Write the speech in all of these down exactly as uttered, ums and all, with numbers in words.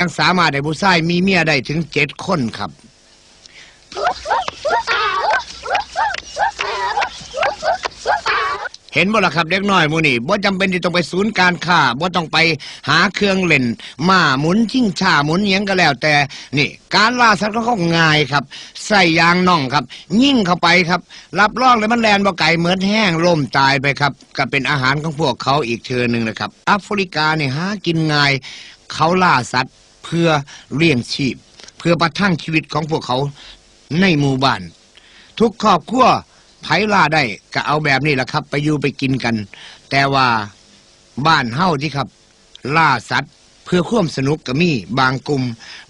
ยังสามารถให้ผู้ชายมีเมียได้ถึงเจ็ดคนครับ เห็นบ่ล่ะครับ เด็กน้อยหมู่นี้บ่จำเป็นที่ต้องไปศูนย์การค้า บ่ต้องไปหาเครื่องเล่น ม้าหมุน ชิงช้าหมุน หยังก็แล้วแต่ นี่ การล่าสัตว์ของเขาง่ายครับ ใส่ยางน่องครับ ยิงเข้าไปครับ รับรองเลยมันแล่นบ่ไกล หมดแฮง ล้มตายไปครับ ก็เป็นอาหารของพวกเขาอีกเทื่อหนึ่งนะครับ แอฟริกานี่หากินง่าย เขาล่าสัตว์เพื่อเลี้ยงชีพ เพื่อประทังชีวิตของพวกเขาในหมู่บ้าน ทุกครอบครัว ไผล่าได้ก็เอาแบบนี้แหละครับ ไปอยู่ไปกินกัน แต่ว่าบ้านเฮาติครับ ล่าสัตว์เพื่อความสนุกก็มีบางกลุ่ม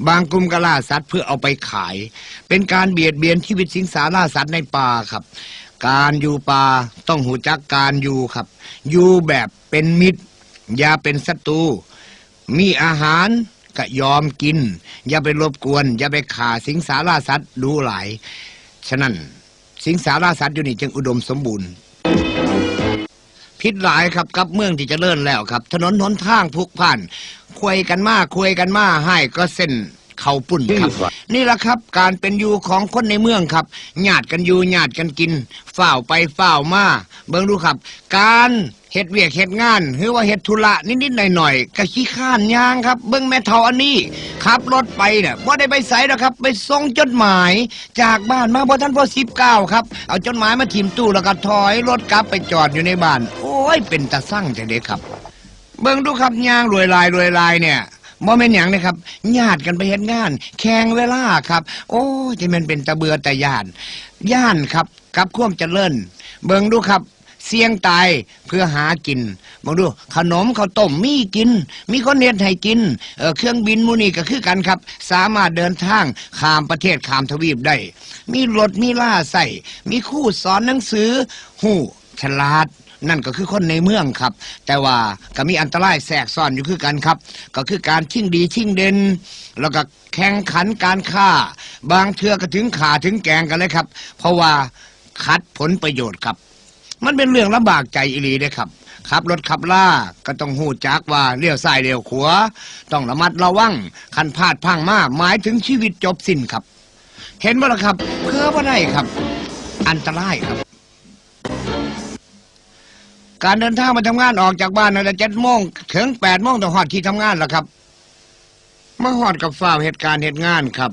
บางกลุ่มก็ล่าสัตว์เพื่อเอาไปขาย เป็นการเบียดเบียนชีวิตสิงสาราสัตว์ในป่าครับ การอยู่ป่าต้องรู้จักการอยู่ครับ อยู่แบบเป็นมิตร อย่าเป็นศัตรู มีอาหารก็ยอมกิน อย่าไปรบกวน อย่าไปฆ่าสิงสาราสัตว์ดูหลาย ฉะนั้นสิงสาราสัตว์อยู่นี่จึงอุดมสมบูรณ์ ผิดหลายครับกับเมืองที่เจริญแล้วครับ ถนนหนทางพลุกพล่าน ควยกันมา ควยกันมา ฮ้ายก็เส้นเข้าปุ้นครับ นี่แหละครับ การเป็นอยู่ของคนในเมืองครับ ญาติกันอยู่ ญาติกันกิน ฟ้าวไปฟ้าวมา เบิ่งดูครับ การเฮ็ดเวียกเฮ็ดงาน หรือว่าเฮ็ดธุระนิดๆหน่อยๆ ก็ขี้คร้านย่างครับ เบิ่งแม่เฒ่าอันนี้ ขับรถไปเนี่ย บ่ได้ไปไสดอกครับ ไปส่งจดหมาย จากบ้านมาบ่ทันพอสิบก้าวครับ เอาจดหมายมาถิ่มตู้แล้วก็ถอยรถกลับไปจอดอยู่ในบ้าน โอ้ย เป็นตาซังแท้เด้ครับ เบิ่งดูครับ ย่างรวยลายรวยลายเนี่ย บ่แม่นหยังเด้ครับ ญาติกันไปเฮ็ดงาน แข่งเวลาครับ โอ้ย จะแม่นเป็นตาเบื่อตาย้าน ย้านครับ กับความเจริญ เบิ่งดูครับ เสี่ยงตายเพื่อหากิน เบิ่งดู ขนมข้าวต้มมีกิน มีคนเฮ็ดให้กิน เอ่อ เครื่องบินหมู่นี้ก็คือกันครับ สามารถเดินทางข้ามประเทศข้ามทวีปได้ มีรถมีลาใช้ มีครูสอนหนังสือ ฮู้ฉลาด นั่นก็คือคนในเมืองครับ แต่ว่าก็มีอันตรายแทรกซ้อนอยู่คือกันครับ ก็คือการชิงดีชิงเด่น แล้วก็แข่งขันการฆ่า บางเทื่อก็ถึงฆ่าถึงแกล้งกันเลยครับ เพราะว่าขัดผลประโยชน์ครับ มันเป็นเรื่องลำบากใจอีหลีเด้ครับ ขับรถขับลาก็ต้องฮู้จักว่าเลี้ยวซ้ายเลี้ยวขวา ต้องระมัดระวัง คันพลาดพลั้งมา หมายถึงชีวิตจบสิ้นครับ เห็นบ่ล่ะครับ เผลอบ่ได้ครับ อันตรายครับ การเดินทางไปทำงาน ออกจากบ้านตั้งแต่เจ็ดโมง ถึงแปดโมงต้องฮอดที่ทำงานแล้วครับ มาฮอดก็ฟ้าวเฮ็ดการเฮ็ดงานครับ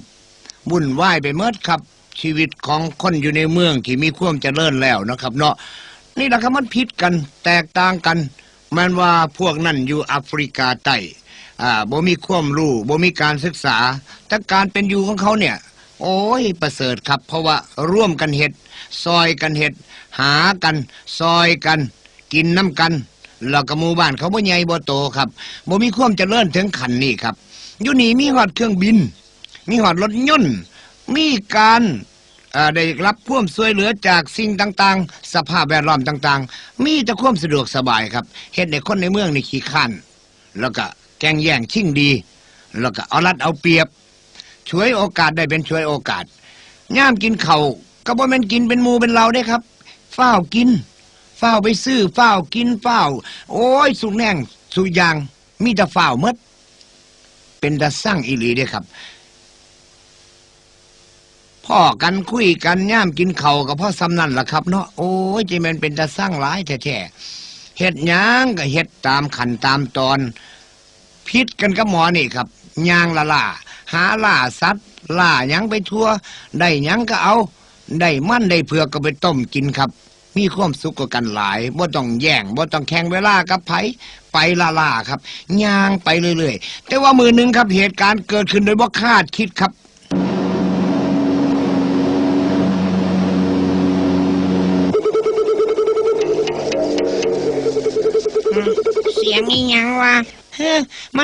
วุ่นวายไปหมดครับ ชีวิตของคนอยู่ในเมืองที่มีความเจริญแล้วนะครับเนาะ นี่แหละครับ มันผิดกัน แตกต่างกัน แม่นว่าพวกนั้นอยู่แอฟริกาใต้ อ่า บ่มีความรู้ บ่มีการศึกษา แต่การเป็นอยู่ของเขาเนี่ย โอ้ย ประเสริฐครับ เพราะว่าร่วมกันเฮ็ด ซ่อยกันเฮ็ด หากัน ซ่อยกัน กินนำกัน แล้วก็หมู่บ้านเขาบ่ใหญ่บ่โตครับ บ่มีความเจริญถึงขั้นนี้ครับ อยู่นี่มีฮอดเครื่องบิน มีฮอดรถยนต์ มีการ เอ่อ ได้รับความช่วยเหลือจากสิ่งต่างๆ สภาพแวดล้อมต่างๆ มีแต่ความสะดวกสบายครับ เฮ็ดให้คนในเมืองนี่ขี้คร้าน แล้วก็แก่งแย่งชิงดี แล้วก็เอารัดเอาเปรียบ ฉวยโอกาสได้เป็นฉวยโอกาส ยามกินข้าวก็บ่แม่นกินเป็นหมู่เป็นเหล่าเด้ครับ ฟ้าวกิน ฟ้าวไปซื้อ ฟ้าวกิน ฟ้าว โอ้ย สุแนงสุอย่าง มีแต่ฟ้าวหมด เป็นตาซังอีหลีเด้ครับ พ้อกันคุยกันยามกินข้าวก็พอส่ำนั้นล่ะครับเนาะ โอ้ย จะแม่นเป็นตาซังหลายแท้ๆ เฮ็ดหยังก็เฮ็ดตามขั้นตามตอน ผิดกันกับหมอนี่ครับ ย่างล้าๆ หาล่าสัตว์ ล่าหยังไปทั่ว ได้หยังก็เอา ได้มันได้เผือกก็ไปต้มกินครับ มีความสุขกว่ากันหลาย บ่ต้องแย่ง บ่ต้องแข่งเวลากับไผ ไปล้าๆ ครับ ย่างไปเรื่อยๆ แต่ว่ามื้อหนึ่งครับ เหตุการณ์เกิดขึ้นโดยบ่คาดคิดครับ เสียงอีหยังวะ เฮ้อ มา